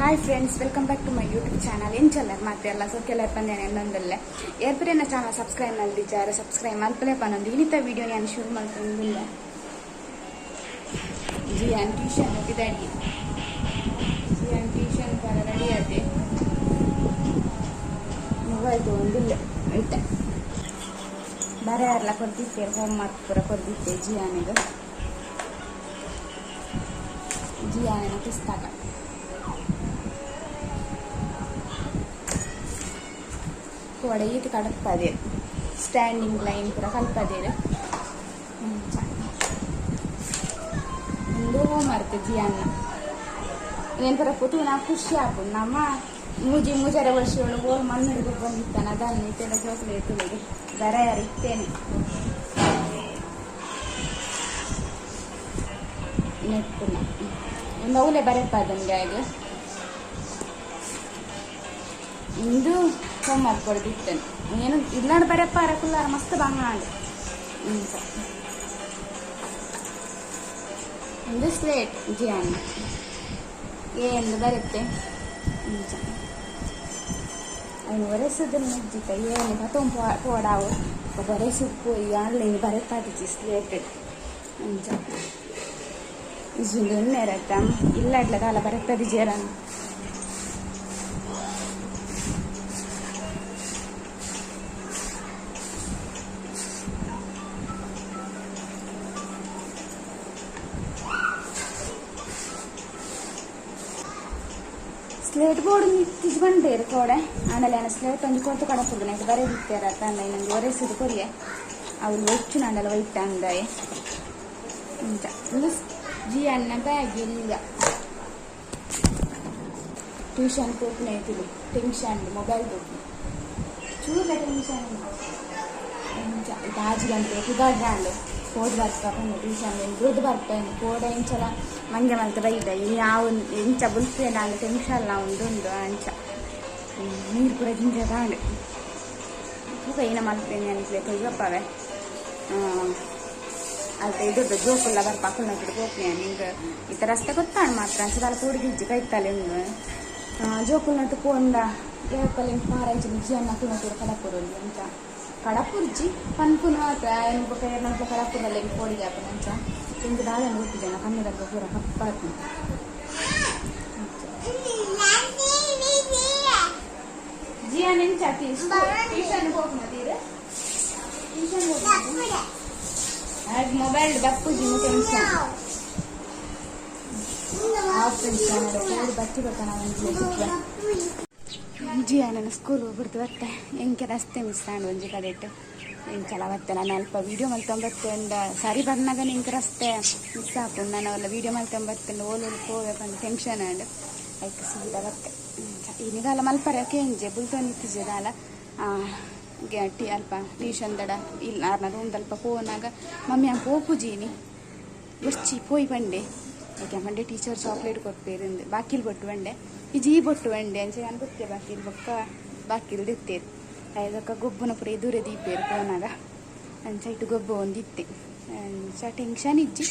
Hi friends, welcome back to my YouTube channel. ಎಂಚಲ್ಲರ್ ಮಾತೆ ಎಲ್ಲ ಸೊಕ್ಕೆಲ್ಲ ಪಂದೇನೆ ಎನ್ನೊಂದಲ್ಲೇ ಏರ್ಪುರೇನ channel subscribe ಮಲ್ದಿದ್ದಾರೆ subscribe ಮಲ್ಪಲೆ ಪನ್ನೊಂದು ಇನ್ನಿತ video ನಾನು ಶುರು ಮಲ್ತೊಂದಿಲ್ಲ. ಜಿಯಾನ್ ಟ್ಯೂಷನ್ ಹೋಗಿದ್ದಾಡಿ. ಜಿಯಾನ್ ಟ್ಯೂಷನ್ ಪರ ರೆಡಿ ಆತೆ. ಮೊಬೈಲ್ ತೊಗೊಂಡಿಲ್ಲ ಐತೆ ಬರೆಯಾರ್ಲ ಕೊರ್ದಿತ್ತೆ, ಹೋಮ್ ವರ್ಕ್ ಪೂರ ಕೊರ್ದಿತ್ತೆ ಜಿಯಾನಿಗೆ. ಜಿಯಾನಿನ ಪುಸ್ತಕ ಕೋಡೆ ಈತ್ ಕಡಪದೇರು, ಸ್ಟ್ಯಾಂಡಿಂಗ್ ಲೈನ್ ಪೂರ ಕಲ್ಪದೇರು. ಉಂದು ಹೋಮ್ ವರ್ಕ್ ಜಿಯಾನ್ನ. ಏನ್ ಪೂರ ತೂನ ಖುಷಿ ಆಪುಂಡು. ನಮ್ಮ ಮೂಜಿ ಮೂಜರೆ ವರ್ಷಗಳು ಓಲ್ ಮಣ್ಣು ಬಂದಿತ್ತಾನ ಅದನ್ನ ಇತ್ತೆಲ್ಲ ಜೋಕುಲು ತುಳಿಗೆ ಬರೆಯಾರ ಇತ್ತೇನೆ ನೆಟ್ಟುನ. ಒಂದು ಅವಲೇ ಬರೆಪಾದಂಗೆ ಆಗ ಇಂದು ಹೋಮ್ ವರ್ಕ್ ಕೊಡ್ದಿತ್ತೇನೆ. ಏನು ಇಲ್ಲಾಂಡ್ ಬರೆಪಾರ ಕುಲ್ಲಾರ ಮಸ್ತ್ ಬಂಗಾಂಡ್. ಇಂಚ ಒಂದು ಸ್ಲೇಟ್ ಜಿಯಾನ್ ಎಂದು ಬರುತ್ತೆ. ಇಂಚ ಅವನು ಒರೆಸೋದನ್ನು ಮುಜ್ಜಿತ ಏನು ಪತೊಂದು ಪೋಡಾವು ಬರೆಸುದು ಪೋಯಿ ಆನ್ಲೈನ್ ಬರೆಪಾದಿಜಿ ಸ್ಲೇಟ್. ಅಂಚ ಇಜ್ಜಿಂದು ಉನ್ನೇರತ್ತ ಇಲ್ಲ ಇಡ್ಲ ದಾಲ ಬರೆಪದಿಜೇರನ್. ಸ್ಲೇಟ್ ಬೋರ್ಡ್ ನಿತ್ತಿಜ್ ಬಂಡೇರು ಕೋಡೆ ಆಂಡಲ ಏನ ಸ್ಲೇಟ್ ಒಂಜಿ ಕೊರ್ತು ಕಡಪುಡು ನೈಟ್ ಬರೆದಿತ್ತೇರ ತಂಡ ಇನ್ನೊಂದು ಒರೆಸುದು ಕೊರಿಯೆ ಅವಳು ಒಚ್ಚು ನಂಡಲ ವೈಟ್ ಅಂದಾಯೆ. ಇಂಚ ಉಂದು ಜಿಯನ್ನ ಬ್ಯಾಗ್. ಇಲ್ಲ ಟ್ಯೂಷನ್ ಪೋಪುನ ಐತಿಲಿ ಟೆನ್ಷನ್ ಮೊಬೈಲ್ ತೋಪುನ ಚೂರ ಟೆನ್ಷನ್. ಇಂಚ 6 ಗಂಟೆ ಪಿದಾಡ್ರಾಂಡ್ ಪೋದು ಬರ್ಪ ಪಂಡ ಟ್ಯೂಷನ್ ಬುಡ್ದು ಬರ್ಪೇನು ಕೋಡೆ. ಇಂಚಲ ಮಂಗೆ ಮಲ್ತ ಬೈದ ಯಾವ ಎಂಚ ಬುಲ್ಪೇನ ಟೆನ್ಷನ್ ಉಂಡು ಉಂಡು. ಅಂಚ ನೀರು ಪೂರ ಜಿಂಜದಾಂಡ್ ತೂಕ ಏನ ಮಲ್ಪೇನೆ ಅನ್ಕ್ಲೆ ತೊಯ್ಯಪ್ಪವೆ. ಅಲ್ಪ ಇದ್ರದ್ದು ಜೋಕುಲ್ಲ ಬರ್ಪ ಅಕ್ಕುಲ್ನ ಪೋಪೆ ನಿಂಗೆ ಇತ್ತ ರಸ್ತೆ ಗೊತ್ತಾಣ ಮಾತ್ರ. ಅಂಚ ದಾಲ ಪೋಡಿಗಿಜ್ಜಿ ಕೈತಲೆ ಉಂಡು ಜೋಕುಲ್ನಟ್ಟು ಪೋಂಡ ಏಪಲೆ ಪಾರಂಚಿ ಜಿಯನ್ನ ಅಕ್ಕುಲ್ನಟ್ಟು ಕಡಪುರು ಅಂಚ ಕಡಪುರ್ಜಿ ಪನ್ಪುನ ಮಾತ್ರ ಏನು ಬೊಕ ಏರ್ನಲ್ಪ ಕಡಪುರಲ್ಲಿ ಪೋಡಿಗೆ ಆಪುನ. ಅಂಚ ಇಂದು ದಾದ ಗೊತ್ತಿಜನ ಕಣ್ಣುದಲ್ಪ ಪೂರ ಕಪ್ಪಾತು. ಜಿಯಾನ್ ಎಂಚ ಟ್ಯೂಷನ್ ಪೋಪುನ ತೀರು ಟ್ಯೂಷನ್ ಪೋಪುನ ಮೊಬೈಲ್ ಬಪ್ಪುಜಿ ಟೆನ್ಷನ್ ಆಫ್ ಫ್ರೆಂಡ್ಸ್ ಬತ್ತಿ ಬರ್ತಾನ. ಜಿಯಾನ ಸ್ಕೂಲ್ ಬಿಡ್ದು ಬತ್ತೆ. ಎಂಕೆ ರಸ್ತೆ ಮಿಸ್ ಆಂಡ್ ಒಂಜಿ ಕಡೆಟ್ ಎಂಚಲ ಬತ್ತೆ. ನಾನು ಅಲ್ಪ ವೀಡಿಯೋ ಮಲ್ತೊಂಬತ್ತೆ ಸರಿ ಬರ್ನಾಗ ನಿಂಗೆ ರಸ್ತೆ ಮಿಸ್ ಆಪುಂಡು. ನಾನು ಅಲ್ಲ ವೀಡಿಯೋ ಮಲ್ತೊಂಬತ್ತೆ ಓಲು ಪೋವೆ ಪಂದ್ ಟೆನ್ಷನ್ ಆಂಡ್ ಐಕ್ ಸೀದಾ ಬತ್ತೆ. ಇನಿಗಾಲ ಮಲ್ಪರೆ ಕೇಂಜೆ ಬುಲ್ತೊಂದಿತ್ತಿಜೆ ದಾಲ ಟಿ ಅಲ್ಪ ಟ್ಯೂಷನ್ ದಡ ಇಲ್ಲ ಆರ್ನ ರೂಮ್ದಲ್ಪ ಪೋನಾಗ ಮಮ್ಮಿ ಆ ಪೋಪುಜೀನಿ ಬೊಚ್ಚಿ ಪೋಯಿ ಪಂಡೆ. ಓಕೆ ಮಂಡೆ ಟೀಚರ್ ಚಾಕ್ಲೇಟ್ ಕೊರ್ಪೇರಿಂದು ಬಾಕಿಲ್ ಬೊಟ್ಟು ಬಂಡೆ ಈ ಜೀ ಬೊಟ್ಟು ಬಂಡೆ ಅಂಚೆ ನಾನು ಗೊತ್ತೇ ಬಾಕಿಲ್ ಬೊಕ್ಕ ಬಾಕಿಲ್ ದೆತ್ತೇರು ಐದಕ್ಕ ಗೊಬ್ಬುನ ಪೂರ ಎದುರೇ ದೀಪೇರು ಪೋನಾಗ. ಅಂಚ ಇಟ್ಟು ಗೊಬ್ಬ ಒಂದಿತ್ತೆ. ಅಂಚ ಟೆನ್ಷನ್ ಇಜ್ಜಿ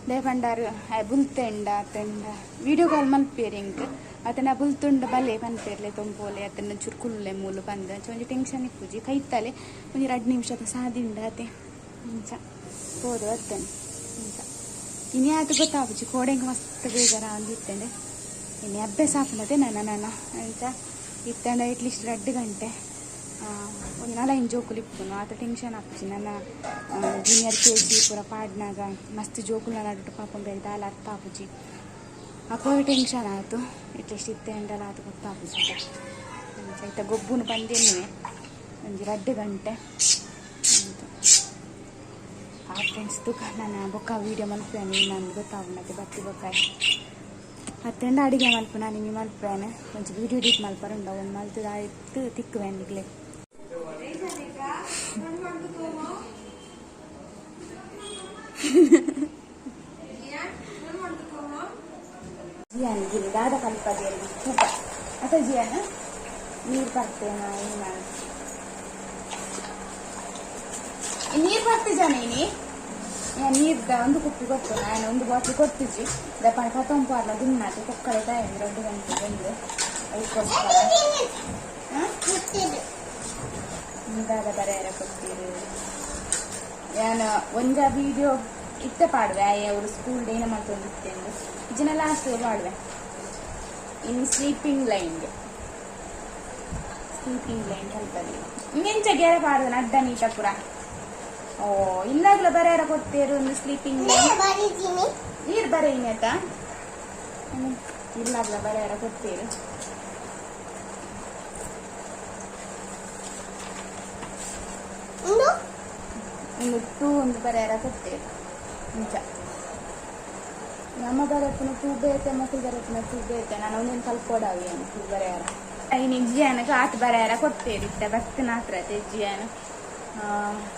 ದಾಯೆ ಪಂಡಾರು ಬುಲ್ತೆಂಡ ಅತ್ತಂಡ ವೀಡಿಯೋ ಕಾಲ್ ಮಲ್ಪೇರು ಎಂಕ್ ಅತನ ಬುಲ್ತುಂಡ ಬಲೆ ಪನ್ಪೇರ್ಲೆ ತೊಂಪೋಲೆ ಅತನ ಒಂಚೂರು ಕುಲ್ಲೆ ಮೂಲು ಪಂದ್. ಅಂಚ ಒಂಜಿ ಟೆನ್ಷನ್ ಇಪ್ಪುಜಿ ಕೈತಲೆ ಒಂಜಿ 2 ನಿಮಿಷದ ಸಾದಿಂಡ ಅತೆ. ಅಂಚ ಪೋದು ಬರ್ತೇನೆ. ಅಂಚ ಇನಿ ಆತ ಗೊತ್ತಾಪುಜಿ ಕೋಡೆಂಗ್ ಮಸ್ತ್ ಬೇಜಾರ ಅಂದಿತ್ತಂಡೆ ಇನ್ನು ಅಭ್ಯಾಸ ಆಪುಂಡತೆ ನನ್ನ ನನ್ನ. ಅಂಚ ಇತ್ತಂಡ ಅಟ್ಲೀಸ್ಟ್ 2 ಗಂಟೆ ಒಂದು ನಾಲೈನ್ ಜೋಕುಲು ಇಪ್ಪುನು ಆತ ಟೆನ್ಷನ್ ಆಪುಜಿ. ನನ್ನ ಜೂನಿಯರ್ ಕೆ ಜಿ ಪೂರ ಪಾಡ್ನಾಗ ಮಸ್ತ್ ಜೋಕುಲು ನಡುಟು ಪಾಪ ಬೇಗ ದಾಲ ಅರ್ಥ ಆಪುಜಿ. ಅಪ್ಪ ಟೆನ್ಷನ್ ಆಯ್ತು ಅಟ್ಲೀಸ್ಟ್ ಇತ್ತೆ ಅಂಡಲ ಆತ ಗೊತ್ತಾಪುಜಿ. ಅಂಚ ಇತ್ತ ಗೊಬ್ಬುನು ಪಂದೆನ್ನುವೆ ಒಂಜಿ 2 ಗಂಟೆ. ಆ ಫ್ರೆಂಡ್ಸ್ ತುಕ ನಾನು ಬೊಕ್ಕ ವೀಡಿಯೋ ಮಲ್ಪೇನೆ ನಾನು ಗೊತ್ತಾಗುಂಡತೆ ಬತ್ತಿ ಬೊಕ್ಕ ಅತ್ತೆಂಡ ಅಡಿಗೆ ಮಲ್ಪು ನಾನು ನಿಮಗೆ ಮಲ್ಪೇನೆ ಒಂಚಿ ವೀಡಿಯೋ ಎಡಿಟ್ ಮಲ್ಪರುಂಡ ಒಂದು ಮಲ್ತದ ಆಯ್ತು ತಿಕ್ಕುವೆ ನಿಗ್ಲೆ. ಜಿಯಾನ್ ಗಿನಿ ದಾದ ಕಲ್ಪದೇರು ತೂಕ ಅತ ಜಿಯಾನ ನೀರು ಬರ್ತೇನ ಏನ ನೀರು ಬರ್ತೆ ಜಾನ ಇನಿ. ನೀರ್ದ ಒಂದು ಕುಪ್ಪಿ ಕೊಟ್ಟು ನಾನು ಒಂದು ಬಾಟ್ಲಿ ಕೊಡ್ತಿದ್ವಿ ದಪ್ಪ ಪತ್ತೊಂಪಾರ್ಲ ದುನ್ನಾತಿ ಕೊಕ್ಕಳೆ ತಾಯಿ 2 ಗಂಟೆ ಬಂದು ಅದಕ್ಕೋಸ್ಕರ. ದಾದ ಬರೆಯರ ಕೊಡ್ತೀರಿ? ಯಾನ ಒಂಜ ವೀಡಿಯೋ ಇತ್ತೆ ಪಾಡುವೆ. ಆಯೆ ಅವರು ಸ್ಕೂಲ್ ಡೇನ ಮಲ್ತೊಂದಿತ್ತೆ ಇಜ್ಜಿನ ಲಾಸ್ಟ್ ಪಾಡುವೆ. ಇನ್ನು ಸ್ಲೀಪಿಂಗ್ ಲೈನ್ಗೆ, ಸ್ಲೀಪಿಂಗ್ ಲೈನ್ ಕಲ್ಪದೆ. ಇಂಚ ಗೆರೆ ಪಾಡುವೆ ಅಡ್ಡ ನೀಟ ಪುರ. ಓ, ಇಲ್ಲಾಗ್ಲ ಬರೆಯರ ಕೊಡ್ತೇರು ಒಂದು ಸ್ಲೀಪಿಂಗ್ ಲೈನ್. ನೀರು ಬರೆಯಿನೇತ ಇಲ್ಲಾಗ್ಲ ಬರೆಯರ ಕೊಡ್ತೇರು. ಒಂದು ಟೂ ಒಂದು ಬರೆಯರ ಕೊಡ್ತೇರು. ನಿಜ ನಮ್ಮ ಬರಪುನ ಟೂ ಬೇತೆ, ಮಕ್ಕಳು ಬರಪುನ ಟೂ ಬೇತೆ. ನಾನು ಒಂದೊಂದು ಕಲ್ಕೊಡಾವಿ ಏನು ಟೂ ಬರೆಯರ. ಇನ್ನು ಜಿಯಾನಕ್ಕೆ ಆತ ಬರೆಯರ ಕೊಡ್ತೇರಿತ್ತ ಬತ್ತಿನ ಹತ್ರ ಜಿಯಾನ.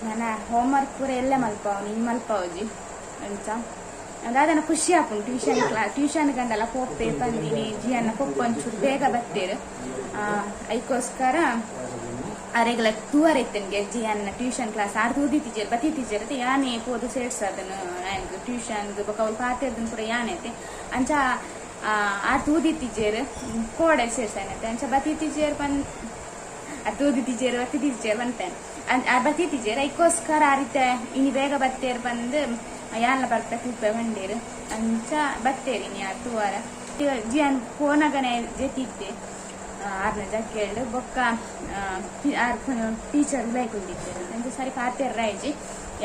ನನ್ನ ಹೋಮ್ವರ್ಕ್ ಪೂರ ಎಲ್ಲ ಮಲ್ಪಾವ್ ಇನ್ ಮಲ್ಪಾವಜಿ ಅಂಚ. ಅದಾದನ ಖುಷಿ ಆಪುಂಡು. ಟ್ಯೂಷನ್ ಟ್ಯೂಷನ್ ಗಂಡಲ ಪೋಪೆ ಬಂದಿನಿ. ಜಿಯನ್ನ ಪೊಪ್ಪ ಒಂಚೂರು ಬೇಗ ಬತ್ತೇರು. ಅದಕ್ಕೋಸ್ಕರ ಅರೆಗಲ ತೂವರೆ ಇತ್ತನ್ಗೆ ಜಿಯನ್ನ ಟ್ಯೂಷನ್ ಕ್ಲಾಸ್ ಆರ್ ತೂದಿ ಟೀಚರ್ ಬತ್ತಿ ಟೀಚರ್ ಯಾನೆ ಪೋದು ಸೇರ್ಸ ಅದನ್ನು ಟ್ಯೂಷನ್ ಬೊಕ ಅವ್ರು ಪಾತೆರ್ದನ್ ಪೂರ ಯಾನೈತೆ ಅಂಚ. ಆರ್ ತೂದಿ ಟೀಚರ್ ಕೋಡೆ ಸೇರ್ಸಾನೈತೆ ಅಂಚ. ಬತ್ತಿ ಟೀಚರ್ ಪನ್ ಆ ತೂದಿ ಟೀಚರ್ ಬತ್ತಿ ಟೀಚರ್ ಬಂತೇನೆ ಆ ಬತ್ತಿ ಟೀಚರ್. ಐಕ್ಕೋಸ್ಕರ ಆ ರೀತೆ ಇನಿ ಬೇಗ ಬತ್ತೇರ್ ಬಂದು ಯಾನ್ಲ ಬರ್ತ ತೂಪೆ ಬಂಡೇರು ಅಂಚ. ಬತ್ತೇರಿ ಇನಿ ಆ ತೂವಾರ. ಜಿಯಾನ್ ಫೋನಾಗನೆ ಜೆತಿದ್ದೆ ಆರ್ನ ಜಕ್ಕೆಲ್ಡ್ ಬೊಕ್ಕ ಆರ್ ಟೀಚರ್ ಉಲಾಯ್ಕೊಂಡಿದ್ದೇರು ಅಂಚ. ಸರಿ ಪಾತೆರ್ ರಾಯ್ಜಿ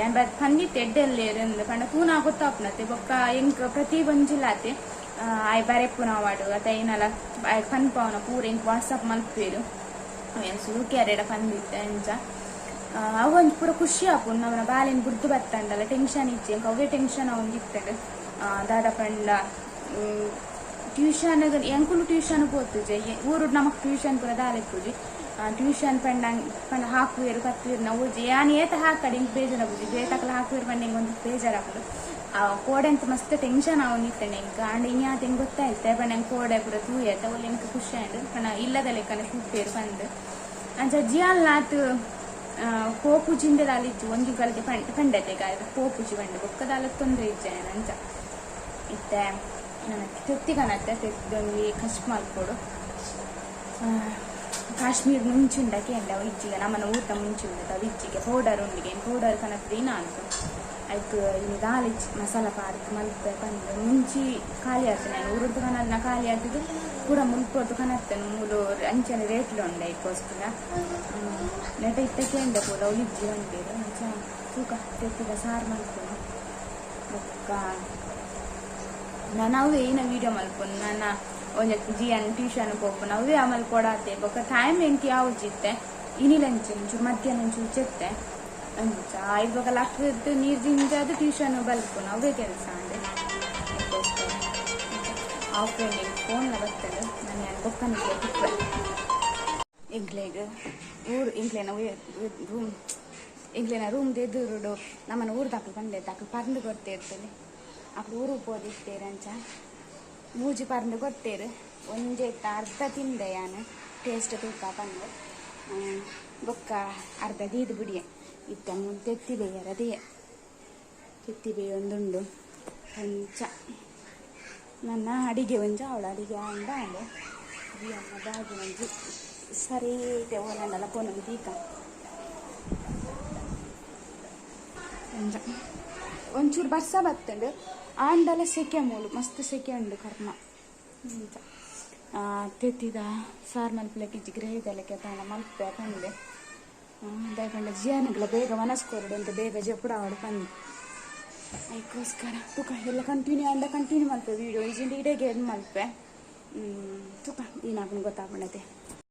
ಯಾನ್ ಬತ್ ಪಂದಿತ್ತೆ ಎಡ್ಡೆಲ್ಲೇರು ಪಂಡ ತೂನಾ ಗೊತ್ತಾಪುನತೆ. ಬೊಕ್ಕ ಎಂಕ್ ಪ್ರತಿ ಒಂಜಿಲಾತೆ ಆಯ್ ಬರೆಪುನ ವಾಡು ಅತ ಏನಲ ಆಯ್ ಪನ್ಪಾವನ ಪೂರ ಎಂಕ್ ವಾಟ್ಸಪ್ ಮಲ್ಪೇರು. ಏನ್ ಸುರುಕೆ ಅರೆಡ ಪಂದಿತ್ತೆ ಅಂಚ. ಅವೊಂದು ಪೂರ ಖುಷಿ ಆಪುಂಡು. ನಮನ ಬಾಲೆನ್ ಬುಡ್ದು ಬತ್ತಂಡಲ ಟೆನ್ಷನ್ ಇಜ್ಜಿ ಎಂಕ್. ಅವೇ ಟೆನ್ಷನ್ ಅವೊಂದಿತ್ತಂಡ್. ದಾದ ಪಂಡ ಟ್ಯೂಷನ್ ಎಂಕುಲು ಟ್ಯೂಷನ್ ಪೋತುಜೆ. ಊರುಡ್ ನಮಕ್ ಟ್ಯೂಷನ್ ಪೂರ ದಾಲ ಇಪ್ಪುಜಿ. ಟ್ಯೂಷನ್ ಪಂಡ ಪಂಡ ಹಾಕುವೆರು ಪತ್ತುವೆರು ನಾವು ಯಾನ್ ಏತ ಹಾಕಡಿ ಎಂಕ್ ಬೇಜಾರಾಪುಜಿ. ಬೇತಕಲ ಹಾಕುವೆರು ಪಂಡ ಎಂಕ್ ಒಂದು ಬೇಜಾರಾಪುಂಡು. ಕೋಡೆ ಅಂತ ಮಸ್ತ್ ಟೆನ್ಷನ್ ಆವೊಂದಿತ್ತಂಡೆ ಎಂಕ್. ಆಂಡ ಇನ್ಯಾತ ಎಂಕ್ ಗೊತ್ತಾಯ್ತೆ ಪಂಡ ಎಂಕ್ ಕೋಡೆ ಪೂರ ತೂಯೆತ ಒಲ್ಲೆ ಎಂಕ್ ಖುಷಿ ಆಂಡ್. ಪಂಡ ಇಲ್ಲದ ಲೆಕ್ಕನೆ ತೂಪೇರು ಪಂದ್ ಅಂಚ. ಜಿಯಾಲ್ನಾತ್ ಪೋಪುಜಿಂದೆ ದಾಲ ಇಜ್ಜಿ. ಒಂಜಿ ಗಳಿಗೆ ಪಂಡತೆ ಪೋಪುಜಿ ಪಂಡೆ ಬೊಕ್ಕ ದಾಲ ತೊಂದರೆ ಇಜ್ಜಿ ಅಂಚ. ಇತ್ತೆ ನನ್ನ ತೆತ್ತಿ ಕನತ್ತೆ. ತೆತ್ತಿದೊಂಜಿ ಕಷ್ಟ ಮಲ್ಪೊಡು. ಕಾಶ್ಮೀರ್ ಮುಂಚುಂಡಕ್ಕೆ ಎಂಡ ಅವು ಇಜ್ಜಿಗೆ ನಮ್ಮನ ಊಟ ಮುಂಚುಂಡ ಅವು ಇಜ್ಜಿಗೆ. ಪೌಡರ್ ಉಂಡಿಗೆ ಪೌಡರ್ ಕನತ್ ದಿನ ಅಂತ ಐಕ್. ಇನ್ನು ದಾಲ್ ಇಜ್ಜಿ ಮಸಾಲ ಪಾಡ್ದು ಮಲ್ಪೆ ಪಂದ್ ಮುಂಚಿ ಖಾಲಿ ಆತು. ನಾನು ಊರುಡ್ದು ಕನದ್ನ ಖಾಲಿ ಆತಿದ್ದು ಪೂರ ಮುಲ್ಪೊರ್ದು ಕನತ್ತೇನೆ. ಮೂಲು ಅಂಚನೆ ರೇಟ್ಲು ಉಂಡೆ. ಐಕ್ಕೋಸ್ಕರ ನೆಟ ಇತ್ತಕ್ಕೆ ಎಂಡೆ ಪೂರ ಅವು ಇಜ್ಜಿ ಬಂದಿರು ಅಂಚ. ತೂಕ ತೆತ್ತಿದ ಸಾರು ಮಲ್ಪುನು. ಬೊಕ್ಕ ನಾನು ಅವೇ ಏನ ವೀಡಿಯೋ ಮಲ್ಪುನು. ನನ್ನ ಒಂಜಿ ಜಿಯನ್ ಟ್ಯೂಷನ್ ಪೋಪುನ ಅವೇ ಆಮೇಲೆ ಕೊಡಾತೆ. ಬೊಕ್ಕ ಟೈಮ್ ಎಂಕ್ ಯಾವ್ಜಿತ್ತೆ ಇನಿ ಲಂಚ್ ಒಂಚೂರು ಮಧ್ಯಾಹ್ನ ಒಂಚೂರು ಚೆತ್ತೆ ಅಂಚ. ಐದು ಬೊಕ ಲಕ್ದ್ ನೀರು ಜಿಂಜಾದ್ ಟ್ಯೂಷನ್ ಬಲ್ಪುನು ಅವೇ ಕೆಲಸ ಅಂಡೆ. ಆ ಫ್ರೆಂಡ್ ಫೋನ್ ಬರ್ತದೆ. ನಾನು ಯಾನ್ ಬೊಕ್ಕನಿಗೆ ತಿಪ್ಪೆ. ಎಂಕ್ಲೆಗ್ ಊರು ಎಂಕ್ಲೆನ ರೂಮ್ ಎಂಕ್ಲೆನ ರೂಮ್ ಎದುರುಡು ನಮ್ಮನ ಊರು ದಾಕಲು ಬಂದೆ ದಾಕಲು ಪರ್ಂದು ಕೊಡ್ತೇರ್ತದೆ. ಅಕ್ಲು ಊರು ಪೋದಿತ್ತೇರು ಅಂಚ ಮೂಜಿ ಪರ್ಂದು ಕೊಡ್ತೇರು. ಒಂಜೆ ಅರ್ಧ ತಿಂದೆ ಯಾನ್ ಟೇಸ್ಟ್ ತೂಕ ಪಂದು. ಬೊಕ್ಕ ಅರ್ಧ ದೀದ್ ಬಿಡಿಯೆ. ಇತ್ತ ತೆತ್ತಿ ಬೇಯರ ದೇಯ ತೆತ್ತಿ ಬೇಯ ಒಂದುಂಡು ಅಂಚ. ನನ್ನ ಅಡಿಗೆ ಒಂಜ ಅವಳು ಅಡಿಗೆ ಅಂಡ ಅಂಡೆ ಅಮ್ಮ ಬಾಗಿ ಒಂಜಿ ಸರಿ ಓಲಂಡಲ ಪೋನೊಂದು ದೀಕ ಅಂಚ. ಒಂಚೂರು ಬರ್ಸ ಬತ್ತಂಡು ಆಂಡಲ ಸೆಕೆ ಮೂಲು ಮಸ್ತ್ ಸೆಕೆ ಉಂಡು ಕರ್ಮ ಅಂಚ. ತೆತ್ತಿದ ಸಾರು ಮಲ್ಪಲೆಕ್ಕೆ ಇಜ್ಜಿ ಗ್ರೇವಿದಲೆಕ್ಕೆ ತಾಣ ಮಲ್ಪೆ ಪಂಡೆ. ದಾಯಪಂಡ ಜಿಯಾನಗ್ಲ ಬೇಗ ಮನಸ್ಕೊರಡು ಅಂತ ಬೇಗ ಜೆಪ್ಪುಡ ಆವಡು ಪಂದೆ. ಅದಕ್ಕೋಸ್ಕರ ತುಕ ಎಲ್ಲ ಕಂಟಿನ್ಯೂ ಅಂಡ ಕಂಟಿನ್ಯೂ ಮಲ್ಪೆ ವೀಡಿಯೋ ಇಜಿಂಡ ಇಡೆಗೆ ಮಲ್ಪೆ. ತುಕ ಏನಾಪುಂಡು ಗೊತ್ತಾಪುಂಡತೆ.